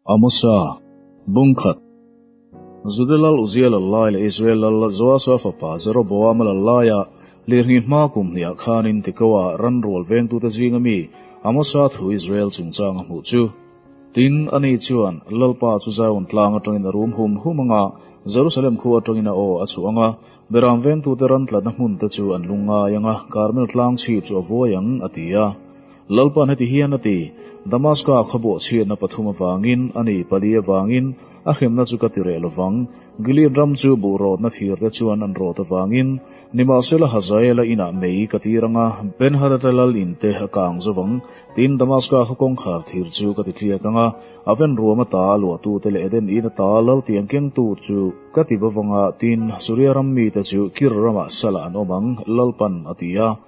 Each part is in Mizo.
Amosa, Bung khat. Juda lal Uzia lal lai leh Israel lal Joasa fapa Jeroboama lal laia lirnghih hma kum hniah khanin Tekoa ran rual vengtute zinga mi Amosa thu Israel chungchang a hmuh chu. Tin, ani chuan Lalpa chu Zion tlang atangin a rum hum hum anga, Jerusalem khua atangin a aw a chhuah anga, Beram vengtute ran tlatna hmunte chu an lungngai anga, Karmel tlang chhip chu a vuai ang, a ti a. Lalpa'n heti hian a ti, Damaska khaw bawhchhiatna pathum avangin, a ni, pali avangin, a hremna chu ka ti reh lovang. Gilead ram chu buh rawtna thirte chuan an rawt avangin, nimahsela Hazaela inah mei ka tir anga, Ben-Hadad-a lal inte a kang zo vang. Tin, Damaska khaw kawngkhar thir chu ka ti tliak anga, Aven ruam ata a luahtute leh Eden in ata lal tiang kengtu chu ka ti bawk anga, tin, Suria ram mite chu Kir ramah salah an awm ang, Lalpa'n a ti a.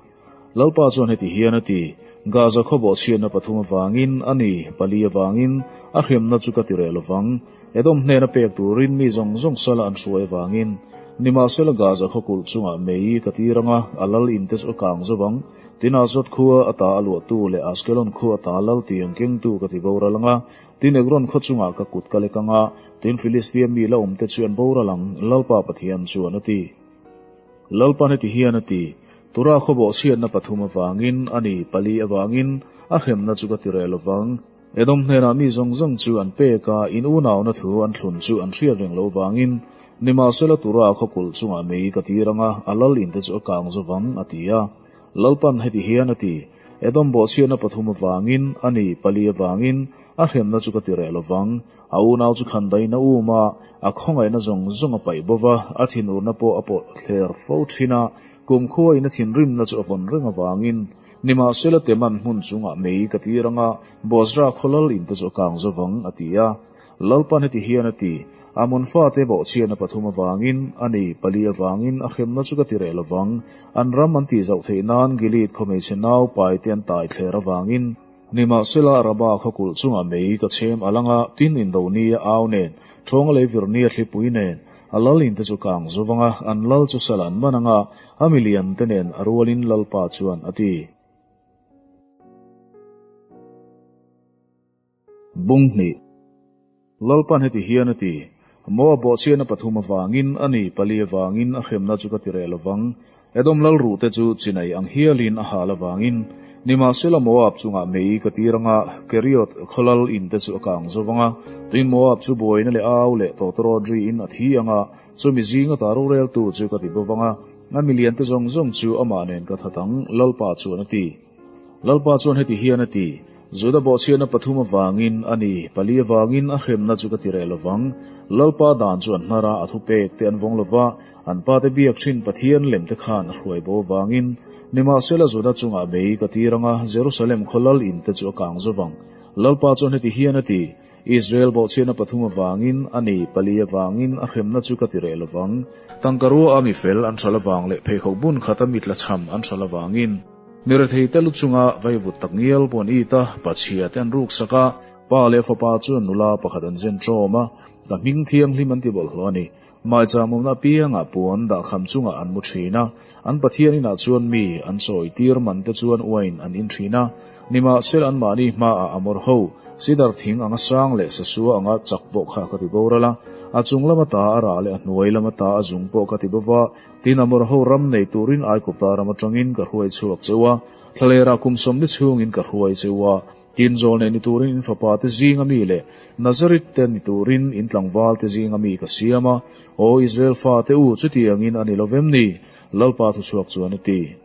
Lalpa chuan heti hian a ti, Gaza khaw bawhchhiatna pathum avangin, a ni, pali avangin, a hremna chu ka ti reh lovang. Edom hnena pek turin mi zawng zawng sala an hruai avangin. Nimahsela Gaza khaw kulh chungah mei ka tir anga, a lal inte chu a kang zo vang. Tin, Azot khua ata a luahtu leh Askelon khua ata lal tiang kengtu ka ti boral anga, tin Ekron khaw chungah ka kut ka lek anga, tin Filistia mi la awmte chu an boral ang, Lalpa Pathian chuan a ti. Lalpa heti hian a ti, Tura khaw bawhchhiatna pathum avangin, a ni, pali avangin, a hremna chu ka ti reh lovang. Edom hnenah mi zawng zawng chu an pek a, in unauna thu an thlun chu an hriat reng lo vangin, nimahsela Tura khaw kulh chungah mei ka tir anga, a lal inte chu a kang zo vang, a ti a. Lalpan heti hian a ti, Edom bawhchhiatna pathum avangin, a ni, pali avangin, a hremna chu ka ti reh lovang. A unau chu khandaiin a um a, a khawngaihna zawng zawng a paih bo va, a thinurna pawh a pawh thler fo thin a, kumkhuain a thinrimna chu a vawn reng avangin, nimahsela Teman hmun chungah mei ka tir anga, Bozra khaw lal inte chu a kang zo vang, a ti a. Lalpan heti hian a ti, Amon fate bawhchhiatna pathum avangin, a ni, pali avangin a hremna chu ka ti reh lovang, an ram an tihzauh theih nan Gilead khaw hmeichhe nau paite an tai thler avangin, Nimahsela, Raba khaw kulh chungah mei ka chhem a lang a, tin indo ni a au nen, ṭhawnga lei vir ni a thlipui nen, a lal inte chu kang zo vang a, an lal chu sal an man ang a, a milian te nen a rualin Lalpa chuan a ti. Bung hnih. Lalpan heti hian a ti, Moab bawhchhiatna pathum avangin, a ni, pali avangin a hremna chu ka ti reh lovang. Edom lal ruhte chu chinai ang hialin a hal avangin, nimahsela Moab chungah mei ka tir anga, Keriot khaw lal inte chu a kang zo vang a, tin Moab chu buaina leh au leh tawtawrawt riin a thi anga, chumi zinga ta roreltu chu ka ti bo vang a, a miliante zawng zawng chu amah nen ka that ang, Lalpa chuan a ti. Lalpa chuan heti hian a ti, Juda bawhchhiatna pathum avangin, a ni, pali avangin a hremna chu ka ti reh lovang. Lalpa dan chu an hnar a, a thupek te an vawng lova, an pate biak thin Pathian lem te khan a hruai bo avangin. Nimahsela Juda chungah mei ka tir anga, Jerusalem khaw lal in te chu a kang zo vang. Lalpa chuan heti hian a ti, Israel bawhchhiatna pathum avangin, a ni, pali avangin a hremna chu ka ti reh lovang. Tangkarua a mi fel an hralh avang leh pheikhawk bun khata mi tlachham an hralh avangin. Mi rethei te lu chunga vaivut tak ngial pawh an it a, pachhia te an ruksak a, pa leh fapa chuan nula pakhat an zen ṭawm a, ka hming thianghlim an ti bawlhhlawh a ni. Maicham awmna apiangah puan dahkham chungah an mu ṭhin a, an Pathian inah chuan mi an chawi tir man te chuan uain an in ṭhin a. Nimahsela anmahni hmaah Amor ho, Sidar thing anga sang leh sasua anga chak pawh kha ka ti boral a, a chung lama ta a rah leh a hnuai lama ta a zung pawh ka ti bova, Tin, Amor ho ram nei turin Aigupta ram atangin ka hruai chhuak cheu a, thlalerah kum sawmli chhungin ka hruai cheu a. Tin, zawlnei ni turin in fapa te zinga mi leh Nazarit te ni turin in tlangval te zinga mi ka siam a. Aw Israel fate u, chutiangin a ni lo vem ni? Lalpa thuchhuak chuan a ti.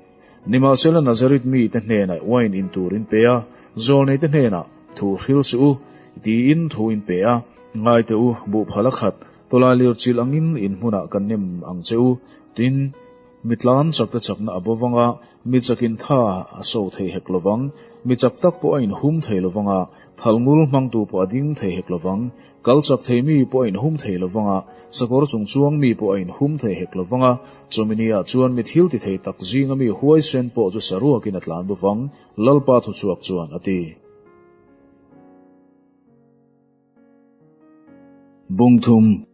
Nimahsela Nazarit mite hnenah uain in tur in pe a, zawlnei te hnenah, Thu hril suh u, tiin thu in pe a. Ngai teh u, buhphal a khat, Tawlai lir chilh angin in hmunah kan nem ang che u. Tin, mi tlan chakte chakna a bo vang a, mi chakin tha a so thei hek lo vang. Mi chak tak pawh a inhum thei lo vang a, thal ngul hmangtu pawh a ding thei hek lo vang. Kal chak thei mi pawh a inhum thei lo vang a, sakawr chung chuang mi pawh a inhum thei hek lo vang a. Chumi niah chuan mi thil ti thei tak zinga mi huaisen pawh chu saruakin a tlan bo vang, Lalpa thuchhuak chuan a ti. Bung thum.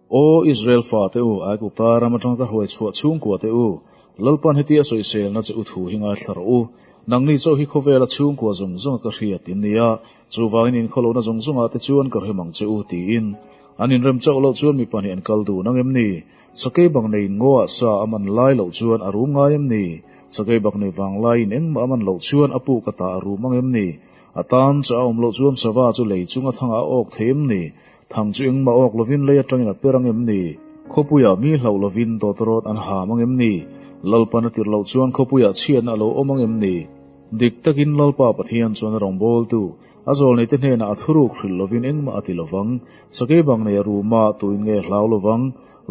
Aw Israel fate u, Aigupta ram atanga ka hruai chhuah chhungkua te u, Lalpan heti a sawiselna che u thu hi ngaithla rawh u. Nangni chauh hi khawvela chhungkua zawng zawnga ka hriat in ni a, chuvangin in khawlohna zawng zawngah te chuan ka rem ang che u, tiin. An inrem chauh loh chuan mi pahnih an kal dun ang em ni? Sakei bak neiin ngaw ah sa a man lai loh chuan a rum ngai em ni? Sakei bak nei vang laiin engmah a man loh chuan a puk a tah a rum ang em ni? A tan chah a awm loh chuan sava chu lei chunga thangah a awk thei em ni? Thang chu engmah awk lovin lei atangin a per ang em ni? Khawpuiah mi hlauh lovin tawtawrawt an ham ang em ni? Lalpan a tirh loh chuan khawpuiah chhiatna a lo awm ang em ni? Dik takin Lalpa Pathian chuan a rawngbawltu, a zawlneite hnenah a thuruk hrilh lovin engmah a ti lovang. Sakei bang nei a ruma, tuin nge hlau lovang?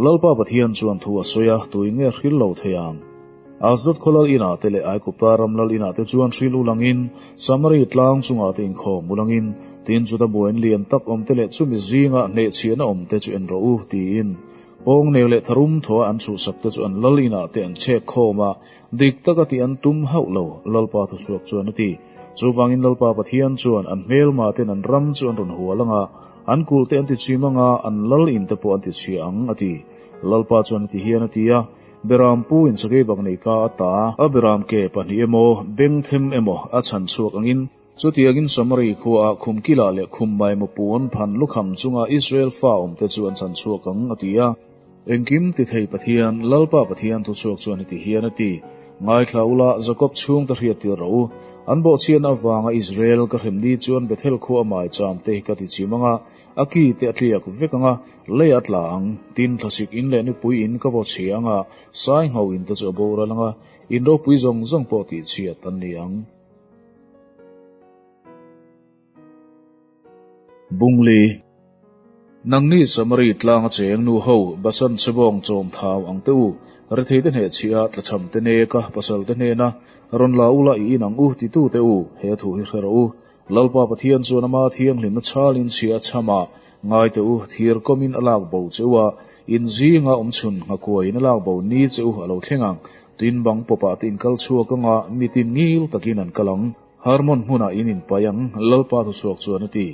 Lalpa Pathian chuan thu a sawi a, tuin nge hril lo thei ang? Asdod khaw lal inah te leh Aigupta ram lal inah te chuan hril ulangin, Samari tlang chungah te inkhawm ulangin, tin chuta buain lian tak awm te leh chumi zinga hnehchhiahna awm te chu en rawh u, tiin. Pawngnek leh tharum thaw a an chhuhsak te chu an lal inah te an chhek khawm a, dik taka tih an tum hauh lo, Lalpa thuchhuak chuan a ti. Chuvangin Lalpa Pathian chuan an hmelma ten an ram chu an rawn hual anga, an kulh te an ti chim anga, an lal in te pawh an ti chhia ang, a ti. Lalpa chuan a ti hian a ti a, Beram pu in sakei bak nei ka a ta. A beram ke pahnih emaw, beng them emaw a chhan chhuak angin, chutiangin Samari khuaah khum kilah leh khum maimaw puan phan lukham chunga Israel fa awmte chu an chhan chhuak ang, a ti a. Engkim ti thei Pathian, Lalpa Pathian thuchhuak chuan heti hian a ti, Ngaithla ula, Jakob chhungte hriat tir rawh u. An bawhchhiatna avanga Israel ka hrem ni chuan Bethel khua a maicham te ka ti chim anga, a ki te a tliak vek anga, lei a tla ang. Tin, thlasik in leh nipui in ka vaw chhia anga, sai ngho in te chu a boral anga, in ropui zawng zawng pawh tihchhiat an ni ang. Bungli. Nangni Samari tlanga cheng nu ho, Basan chebawng chawm thau ang te u, rethei te hneh chhia, tlachham te neka, pasal te hnena, rawn la ula i in ang u titu te u, he thu hi hre rawh u. Lalpa Pathian chuan ama thianghlimna chhalin chhia a chham a, ngai te u, thir kawmin a lak bo che u a, in zinga awm chhun nghakuaiin a lak bo ni che u a lo thleng ang. Tin bang pawpah te in kal chhuak anga, mitin ngil takin an kal ang. Harmon hmunah in inpai ang, Lalpa thuchhuak chuan a ti.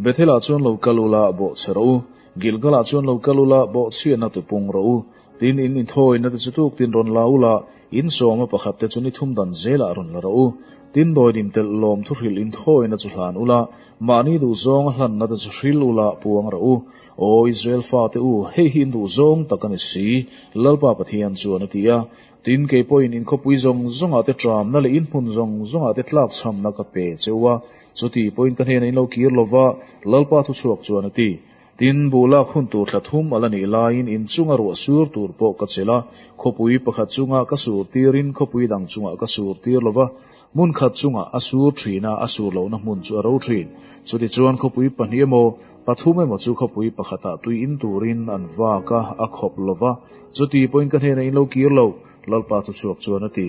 Bethel-ah chuan lo kal ula, bawh che rawh u. Gilgal-ah chuan lo kal ula, bawh chhiatna te pung rawh u. Tin, in inthawina te chu tuktin rawn la ula, in sawma pakhat te chu ni thum dan zelah rawn la rawh u. Tin, dawidim telh lawm thuhrilh inthawina chu hlan ula, mahni duhzawnga hlanna te chu hril ula, puang rawh u. Aw Israel fate u, hei hi in duhzawng tak a ni si, Lalpa Pathian chuan a ti a. Tin, kei pawhin in khawpui zawng zawngah te ṭamna leh in hmun zawng zawngah te tlakchhamna ka pe che u a, chuti pawhin ka hnenah in lo kir lo va, Lalpa thuchhuak chuan a ti. Tin, buh lak hun tur thla thum a la nih laiin in chunga ruah sur tur pawh ka chelh a, khawpui pakhat chunga ka sur tirin khawpui dang chungah ka sur tir lo va, hmun khat chungah a sur ṭhin a, a sur lohna hmun chu a ro ṭhin. Chutichuan khawpui pahnih emaw, pathum emaw chu khawpui pakhatah tui in turin an vak a, a khawp lo va, chuti pawhin ka hnenah in lo kir lo, Lalpa thuchhuak chuan a ti.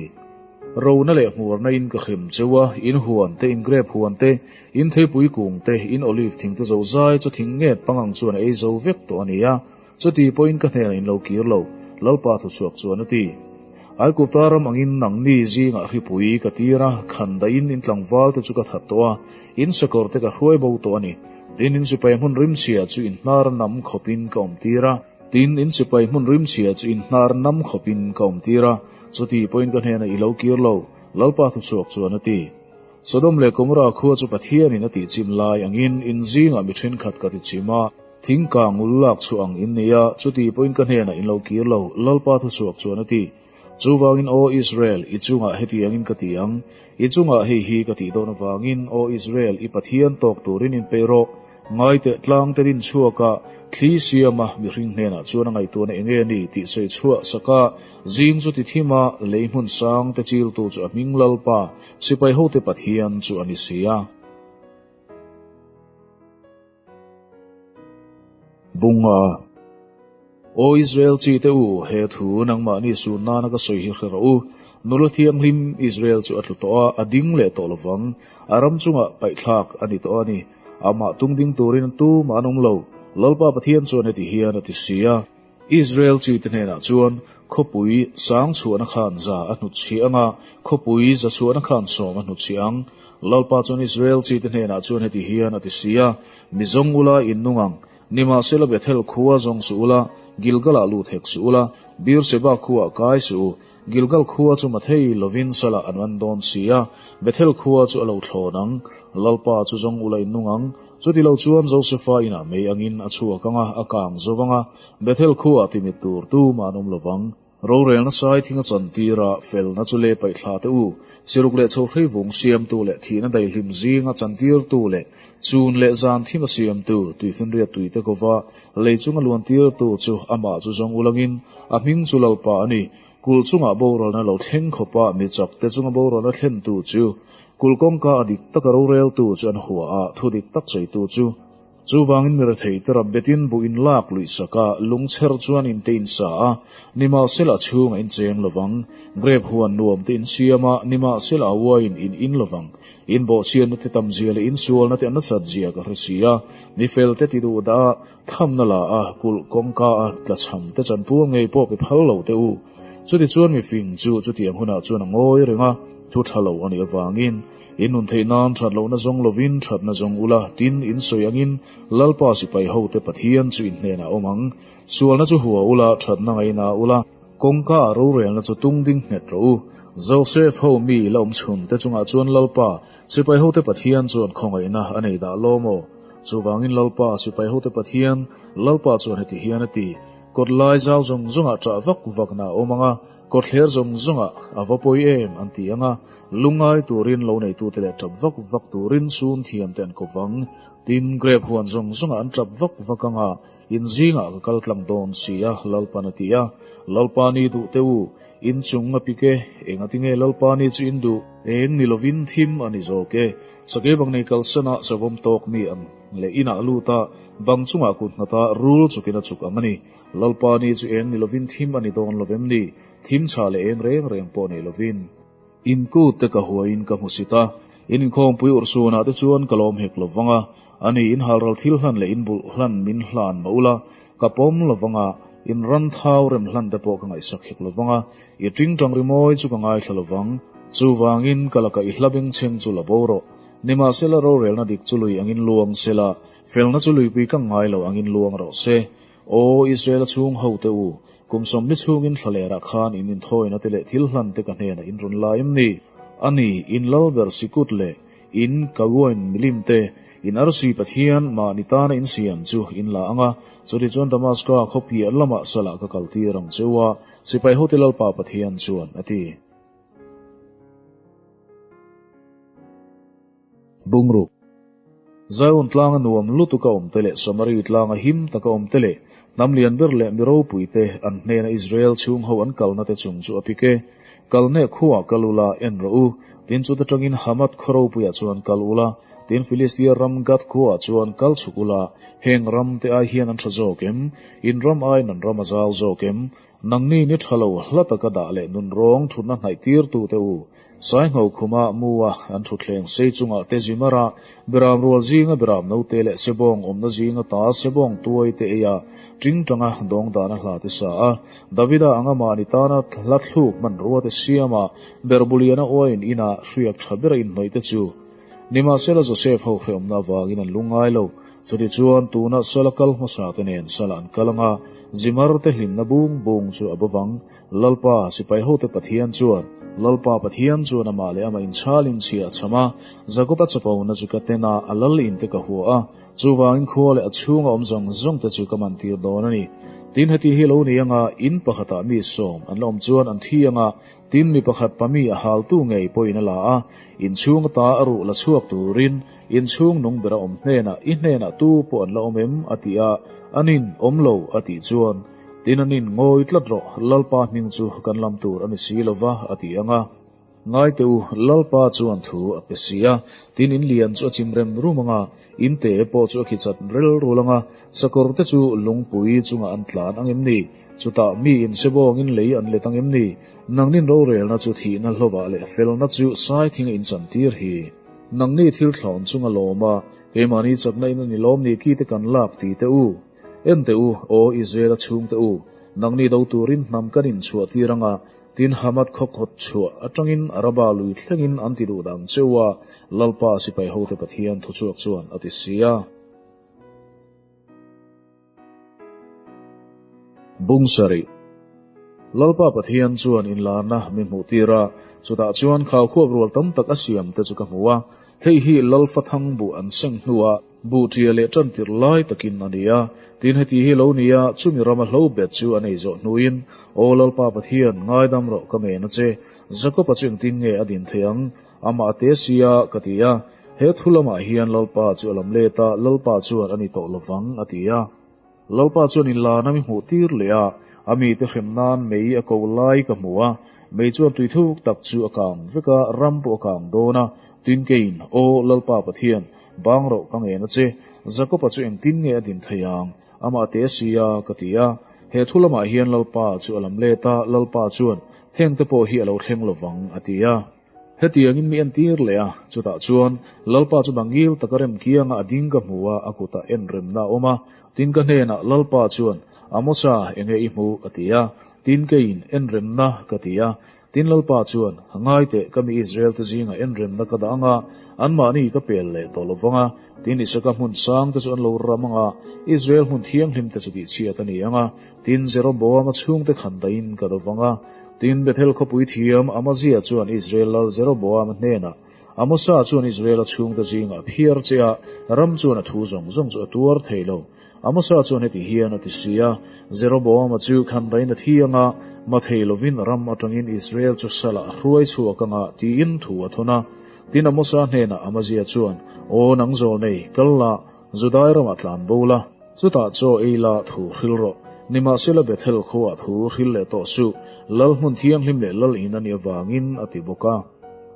Rona leh hmuarna in ka hrem cheu a, in huan te, in grep huan te, in theipui kung te, in olive thing te zozai chu thing nget pangang chuan a ei zo vek tawh a ni a, chuti pawhin ka hnenah in lo kir lo, Lalpa thuchhuak chuan a ti. Aigupta ram angin nangni zingah hripui ka tir a, khan dahin in tlangval te chu ka that tawh a, in sakawr te ka hruai bo tawh a ni. Tin, in sipai hmun rimchhia chu in hnar nam khawpin ka awm tir a. Tin, in sipai hmun rimchhia chu in hnar nam khawpin ka awm tir a, chuti pawhin ka hnenah i lo kir lo, Lalpa thuchhuak chuan a ti. Sodom leh Gomorrah khua chu Pathianin a tihchim lai angin in zingah mi thenkhat ka tichim a, thing kang ul lak chhuah ang in ni a, chuti pawhin ka hnenah in lo kir lo, Lalpa thuchhuak chuan a ti. Chuvangin Aw Israel, i chungah hetiangin ka ti ang, i chungah hei hi ka tih dawn avangin, Aw Israel, i Pathian tawk turin inpeih rawh. Ngaiteh tlang te rin chhuaka thli siama mihring hnenah chuan a ngaihtuahna eng nge ni tih sawi chhuah saka zing chu ti thim a, lei hmun sang te chiltu chu a hming Lalpa, sipai hote Pathian chu a ni si a. Bunga. Aw Israel chi te u, he thu nangmahni sun nana ka sawi hi hre rawh u. Nula thianghlim Israel chu a tlu tawh a, a ding leh tawh lovang. A ram chungah paihthlak a ni tawh a ni. Amah tung ding turin tumah an awm lo. Lalpa Pathian chuan heti hian a ti si a. Israel chi te hnenah chuan, Khawpui sang chhuahna khan za a hnutchhiah ang a, khawpui za chhuahna khan sawm a hnutchhiah ang. Lalpa chuan Israel chi te hnenah chuan heti hian a ti si a, Mi zawng ula in nung ang. Nimahsela Bethel khua zawng suh ula, Gilgal-ah lut hek suh ula, Beer-sheba khuaah kai suh u. Gilgal khua chu mathei lovin salah an man dawn si a, Bethel khua chu a lo thlawn ang. Lalpa chu zawng ula in nung ang. Chuti lo chuan Josefa inah mei angin a chhuak ang a, a kang zo vang a, Bethel khuaah timit tur tumah an awm lo vang. Rorelna sai thing a chantir a, felna chu le paih thla teh u. Siruk leh chhohrei vung siamtu leh thihna daihlim zinga chantirtu leh chun leh zan thim a siamtu, tuifinriat tuite kova lei chunga luantirtu chu amah chu zawng ulangin a hming chu Lalpa a ni. Kulh chungah boralna lo thleng khawpa mi chakte chunga boralna thlentu chu kulh kawngka a dik taka roreltu chu an hua a, thu dik tak sawitu chu. Chuvangin mi retheite rap betin buh in lak luih sak a, lungchher chuan in te in sa a, nimahsela a chhungah in cheng lovang. Grape huan nuam te in siam a, nimahsela a uaiin in in lovang. In bawhchhiatna te tam zia leh in sualna te a nasat zia ka hre si a, mi fel te ti duh dah a, thamna la a, kulh kawngka a, tlachham te chanpual ngei pawh pe phal lo teh u. Chutichuan mi fing chu chutiang hunah chuan a ngawi reng a, thu tha lo a nih avangin, In nun theih nan that lohna zawng lovin thatna zawng ula, tin in sawi angin Lalpa sipai hote Pathian chu in hnenah awm ang. Sualna chu hua ula, thatna ngaina ula, kawngka ah rorelna chu tung ding nghet rawh u. Joseph ho mi la awm chhun te chungah chuan Lalpa sipai hote Pathian chuan khawngaihna a nei dah lawm aw. Chuvangin Lalpa sipai hote Pathian, Lalpa chuan heti hian a ti, Kawt lai zau zawng zawngah ṭah vak vakna a awm ang a, Kawtthler zawng zawngah a va pawi em an ti ang a, lungngai turin lo neitute leh tap vak vak turin sun thiamte an ko vang. Tin, grape huan zawng zawngah an tap vak vak ang a, in zingah ka kal tlang dawn si a, Lalpan a ti a. Lalpa ni duh teh u, in chung a pik e, engati nge Lalpa ni chu in duh? Eng ni lovin thim a ni zawk e. Sakei bang nei kalsana savawm tawk mi ang leh inah lut a, bang chungah kut hnata rul chukin a chuk ang a ni. Lalpa ni chu eng ni lovin thim a ni dawn lovem ni? Thim chhah leh eng reng reng pawh nei lovin. In kut te ka huaiin ka hmu sit a, in inkhawmpui urhsunah te chuan ka lawm hek lovang a, ani in halral thil hlan leh in bulh hlan min hlan mah ula, ka pawm lovang a, in ran thau rem hlan te pawh ka ngaihsak hek lovang a, i tingtang rimawi chu ka ngaithla lovang. Chuvangin ka lakah i hla bengchheng chu la bo rawh. Nimahsela rorelna dik chu lui angin luang sela, felna chu luipui ka ngai lo angin luang rawh se. Aw Israela chhung ho te u, kum sawmli chhungin thlalerah khan in inthawina te leh thil hlan te ka hnenah in rawn la em ni? A ni, in lalber sikut leh in Kaguain milim te, in arsi Pathian mahni tana in siam chu in la ang a, chutichuan Damaska khawpiah lamah salah ka kaltir ang che u a, sipai hote Lalpa Pathian chuan a ti. Bungruk. Zion tlanga nuam lutuk a awm te leh Samari tlanga him taka awm te leh hnam lian ber leh mi ropui te an hnena Israel chhung ho an kalna te chung chu a pik e. Kalneh khuaah kal ula, en rawh u. Tin chuta tangin Hamath khaw ropuiah chuan kal ula, tin Filistia ram Gath khuaah chuan kal chhuk ula, heng ram te ai hian an tha zawk em? In ram aiin an ram a zau zawk em? Nangni ni tha lo hla taka dah leh nun rawng thutna hnaih tirtu te u, Saingho khuma mu a an thutthleng sei chungah te zimar a, Beram rual zinga beram note leh sebawng awmna zinga ta sebawng tuai te ei a, tingtanga dawng dana hla te sa a, Davida anga mahni tana hla thluk hmanrua te siam a, Berbuliana uaiin inah hriak tha bera inhnawih te chu. Nimahsela Joseph ho hrehawmna avangin an lungngai lo. Chutichuan tuna Sala kal hmasa te nen Sala an kal anga, Zimar te hlimna bung bung chu a bawvang. Lalpa, sipai hote Pathian chuan, Lalpa Pathian chuan amah leh amah inchhalin chhia a cham a, Jakob-a chapona chu ka ten a, a lal in te ka hua a, chuvangin khua leh a chhunga awm zawng zawng te chu ka man tir dawn a ni. Tin, heti hi lo ni anga in pakhatah mi sawm an la awm chuan an thi anga, tin mi pakhat pami a haltu ngei pawhin a la a, inchhung ata a ruh la chhuak turin inchhung nung bera awm hnenah i hnenah tu pawh an la awm em? a ti a, anin, Awm lo, a tih chuan, Tin an in ngawi tlat rawh, Lalpa hming chu kan lam tur a ni si lo va, a ti ang a. Ngai teh u, Lalpa chuan thu a pe si a, tin in lian chu a chim rem rum ang a, in te pawh chu a khi chat rel rul ang a, sakawr te chu lungpui chungah an tlan ang em ni? Chutah mi in sebawngin lei an let ang em ni? Nangnin rorelna chu thihna hlovah leh felna chu saithinga in chantir hi. Nangni thil thlawn chunga lawm a, keimahni chakna in a ni lawm ni ki te kan lak ti teh u. En teh u, aw Israel-a chhungte u, nangni do turin hnam kan inchhuah tir ang a, tin Hamath khaw kawt chhuah atangin Araba lui thlengin an ti duh dang che u a, Lalpa sipai hote Pathian thuchhuak chuan a ti si a. Bung sarih. Lalpa Pathian chuan inlarna min hmuhtir a, chutah chuan khaukhuap rual tam tak a siam te chu ka hmu a. Hei hi Lalfathang buh an seng hnua buh ṭia leh ṭan tirh lai takin a ni a. Tin, heti hi lo ni a, chumi rama hlo bet chu a nei zawh hnuin, Aw Lalpa Pathian, ngaidam rawh ka ngen a che. Jakob-a chu engtin nge a din theih ang? Amah a te si a, ka ti a. He thu lamah hian Lalpa chu a lam let a, Lalpa chuan a ni tawh lovang, a ti a. Lalpa chuan inlarna mi hmuh tir leh a, a mite hrem nan mei a ko lai ka hmu a, mei chuan tui thuk tak chu a kang vek a, ram pawh a kang dawn a, tin keiin, Aw Lalpa Pathian, bang rawh ka ngen a che, Jakob-a chu engtin nge a din thei ang, amah te si a, ka ti a. He thu lamah hian Lalpa chu a lam let a, Lalpa chuan, Hengte pawh hi a lo thleng lovang, a ti a. Hetiangin mi entir leh a, chutah chuan Lalpa chu dangil taka rem kianga a ding ka hmu a, a kutah en remna a awm a. Tin ka hnenah Lalpa chuan, Amosa, enge i hmu? a ti a. Tin keiin, En remna, ka ti a. Tin Lalpa chuan, Ngai teh, ka mi Israel te zingah en remna ka dah ang a, anmahni ka pel leh tawh lo vang a. Tin Isaka hmun sang te chu an lo ram ang a, Israel hmun thianghlim te chu tihchhiat a ni ang a. Tin Jeroboama chhungte khan dahin ka do vang a. Tin, Bethel khawpui thiam Amazia chuan Israel lal Jeroboama hnenah, Amosa chuan Israela chhungte zingah a phiar che a, ram chuan a thu zawng zawng chu a tuar thei lo. Amosa chuan heti hian a ti si a, Jeroboama chu khandain a thi anga, ma thei lovin ram atangin Israel chu salah a hruai chhuak anga, tiin thu a thawn a. Tin, Amosa hnenah Amazia chuan, Aw nang zawlnei, kal la, Judai ramah tlan bo la, chutah chaw ei la thu hril rawh. Nimahsela Bethel khuaah thu hril leh tawh suh, Lal hmun thianghlim leh Lal in a nih avangin a ti bawk a.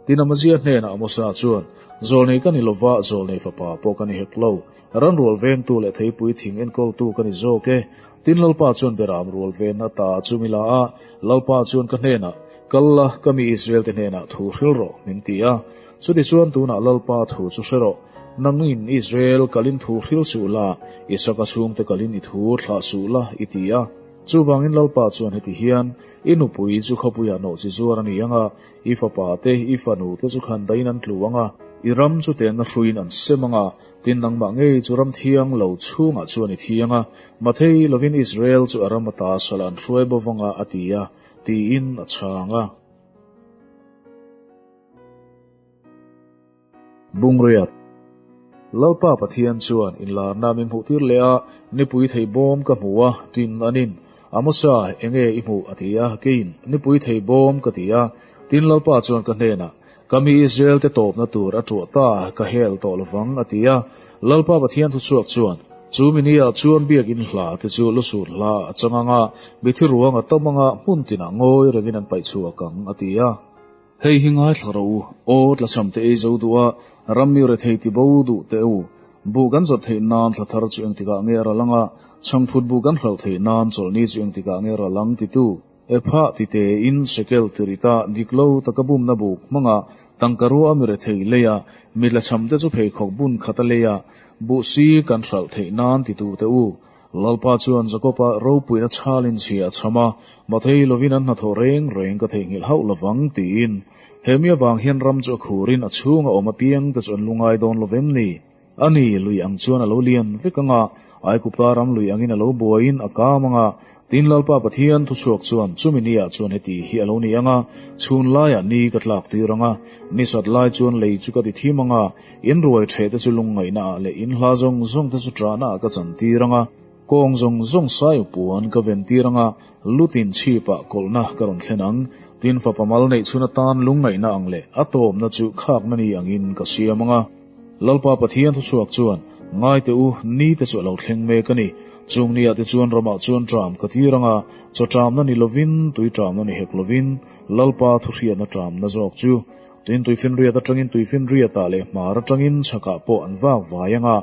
Tin Amazia hnenah Amosa chuan, Zawlnei ka ni lova, zawlnei fapa pawh ka ni hek lo. Ran rual vengtu leh theipui thing enkawltu ka ni zawk e. Tin Lalpa chuan beram rual venna ta chu mi la a, Lalpa chuan ka hnenah, Kal la, ka mi Israel te hnenah thu hril rawh, min ti a. Chutichuan tunah Lalpa thu chu hre rawh. Nangin Israel kalin thu hril suh la, Isaka chhungte kalin i thu thlah suh la, i ti a. Chuvangin Lalpa chuan heti hian, I nupui chu khawpuiah nawh chi zuar a ni ang a, i fapa te, i fanu te chu khan dahin an tlu ang a, i ram chu tenna hruiin an sem ang a, tin nangmah ngei chu ram thiang lo chhungah chuan i thiang a, mathei lovin Israel chu a ram ata salah an hruai bo vang a, a ti a, tiin a chhang a. Bungriat. Lalpa Pathian chuan inlarna min hmuhtir leh a, nipui thei bawm ka hmu a, tin anin, Amosa, enge i hmuh? a ti a, keiin, Nipui thei bawm ka ti a. Tin Lalpa chuan ka hnenah, Ka mi Israel te tawpna tur a tuah ta, ka hel tawh lovang, a ti a. Lalpa Pathian thuchhuak chuan, Chu mi nia chuan biakin hla te chu lusur hla a chang ang a, mithi ruang a tam ang a, hmun tinah ngawi rengin an paih chhuak ang, a ti a. Hei hi ngaithla rawh u, aw tlachham te ei zo duh a, ram mi rethei ti bo duh teh u. Buh kan zawrh theih nan thla thar chu engtikah nge a ral ang a, chhangphut buh kan hralh theih nan chawlhni chu engtikah nge a ral ang titu. Epha ti tein shekel tirita dik lo taka bumna buk hmanga tangka rua mi rethei lei a, mi tlachham te chu pheikhawk bun khat a lei a, buh si kan hralh theih nan titu teh u. Lalpa chuan Jakob-a ropuina chhalin chhia a chham a, Mathei lovin an hnathawh reng reng ka theihnghilh hauh lovang, tiin. He mi avang hian ram chu a khurin a chhunga awm apiang te chu an lu ngai dawn lo vem ni? A ni, lui ang chuan a lo lian vek ang a, Aigupta ram lui angin a lo buaiin a kam ang a. Tin, Lalpa Pathian thuchhuak chuan chumi niah chuan heti hi a lo ni ang a, Chhun laiah ni ka tlak tir ang a, ni sat lai chuan lei chu ka ti thim ang a, In ruai ṭheh te chu lungngaihna ah leh in hla zawng zawng te chu ṭahna ah ka chan tir ang a, kawng zawng zawng saiu puan ka ven tir ang a, lutin chhip ah kawlhna ka rawn thlen ang. Tin fapa mal neih chhun atan lungngaihna ang leh a tawpna chu khakna ni angin ka siam ang a. Lalpa Pathian thuchhuak chuan, Ngai teh u, ni te chu a lo thleng mek a ni. Chung ni ah te chuan ramah chuan ṭam ka tir ang a, chaw ṭamna ni lovin, tui ṭamna ni hek lovin, Lalpa thuhriatna ṭamna zawk chu. Tin tuifinriat atangin tuifinriatah leh hmar atangin chhakah pawh an vak vai ang a,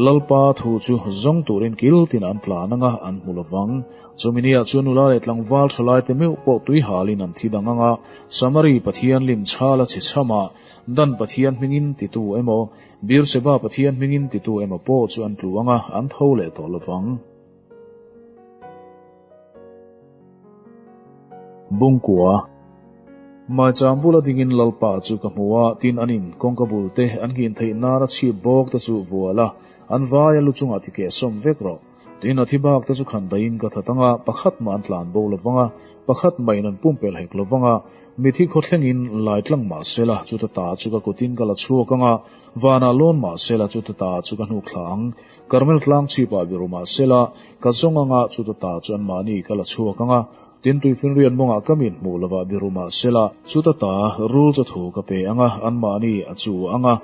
Lalpa thu chu zawng turin kil tin an tlan ang a, an hmu lovang. Chumi niah chuan nula leh tlangval thalaite meuh pawh tui halin an thi dang ang a, Samari Pathian lim chhala chhe chhamah Dan Pathian hmingin titu emaw, Beersheba Pathian hmingin titu emaw pawh chu an tlu ang a, an tho leh tawh lovang. Bungkua. Maicham bula dingin Lalpa chu ka hmu a, tin an in kawngka bul te, an nghin theih nana chhip bawk te chu vual a, an vaia lu chungah ti keh sawm vek rawh. Tin, a thi bak te chu khan daihin ka that anga, pakhat mah an tlan bo lovang a, pakhat mahin an pumpelh hek lovang a, mithi khaw thlengin lai tlang mah sela, chuta ta chu ka kutin ka la chhuak anga, vanah lawn mah sela, chuta ta chu ka hnuk thla ang. Karmel tlang chhipah biru mah sela, ka zawng anga, chuta ta chu anmahni ka la chhuak anga, Tin, tuifinriat mawngah ka mit hmuh lovah biru mah sela, chuta ta rul chu thu ka pe anga, anmahni a chu anga,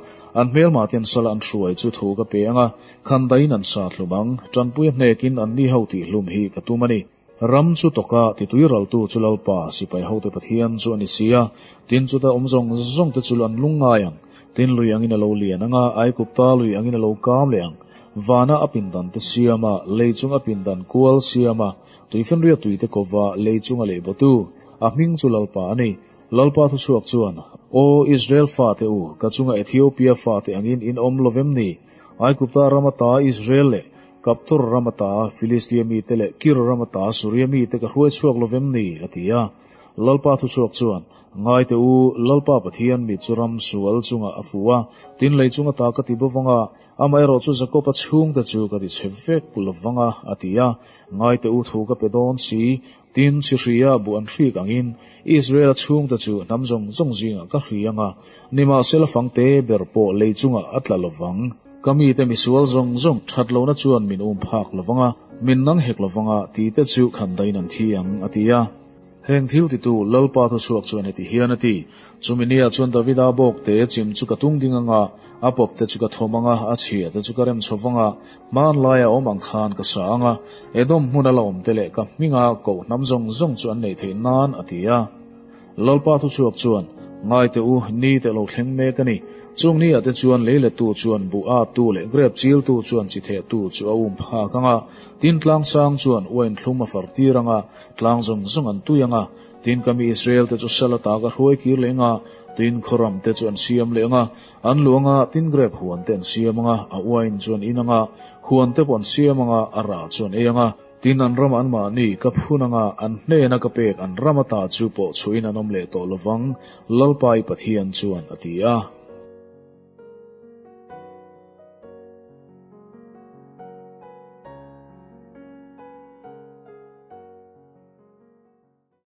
an hmelmah ten sala an hruai chu thu ka pe anga, khan daiin an sa hlum ang, tanpuia hnekin anni ho tih hlum hi ka tum a ni. Ram chu tawka tituiraltu chu Lalpa, sipai hote Pathian chu a ni si a, tin chuta awm zawng zawng te chu an lungngai ang, tin lui angin a lo lian anga, Aigupta lui angin a lo kam leh ang, vana a pindan te siam a, lei chung a pindan kual siam a, Tuifinriat tuite kova lei chunga leh bawtu, a hming chu Lalpa a ni. Lalpa thuchhuak chuan, Aw Israel fate u, ka chunga Ethiopia fate angin in awm lo vem ni? Aigupta ram ata Israel leh Kaptor ram ata Filistia mite leh Kir ram ata Suria mite ka hruai chhuak lo vem ni? a ti a. Lalpa thuchhuak chuan, Ngai teh u, Lalpa Pathian mit chu ram sual chungah a fu a, tin lei chunga ta ka ti bawk anga, amaherawh chu Jakoba chhungte chu ka ti chhe vek lo vang a, a ti a. Ngai teh u thu ka pe dawn si, tin chi hria buh an hrik angin Israel-a chhungte chu hnam zawng zawng zingah ka hri anga, nimahsela fangte ber pawh lei chungah a tla lo vang. Ka mite misual zawng zawng that lohna chuan min um phak lo vang a, min nang hek lo vang a, tite chu khan dain an thi ang, a ti a. Heng thil titu Lalpa thuchhuak chuan heti hian a ti, Chumi nia chuan Davida bawkte chim chu ka tung ding anga, a pawpte chu ka thawm anga, a chhiate chu ka rem chho vang a, hmanlaia awm ang khan ka sa anga, Edom hmuna la awmte leh ka hminga koh hnam zawng zawng chu an neih theih nan, a ti a. Lalpa thuchhuak chuan, Ngai teh u, ni teh lo thleng mek a ni. Chung ni ah te chuan lei lettu chuan buh a tu leh grep chiltu chuan chi thehtu chu a um phak anga, tin tlang sang chuan uain thlum a far tir anga, Tlang zawng zawng an tui ang a, tin ka mi Israel te chu sal ata ka hruai kir leh ang a, tin khawram te chu an siam leh ang a, an luh ang a, tin grep huan te an siam ang a, a uain chu an in ang a, huan te pawh an siam ang a, a rah chu an ei ang a, tin an ram anmahni ka phun ang a, an hnena ka pek an ram ata chu pawh chhuihin an awm leh tawh lovang, Lalpa i Pathian chuan a ti a.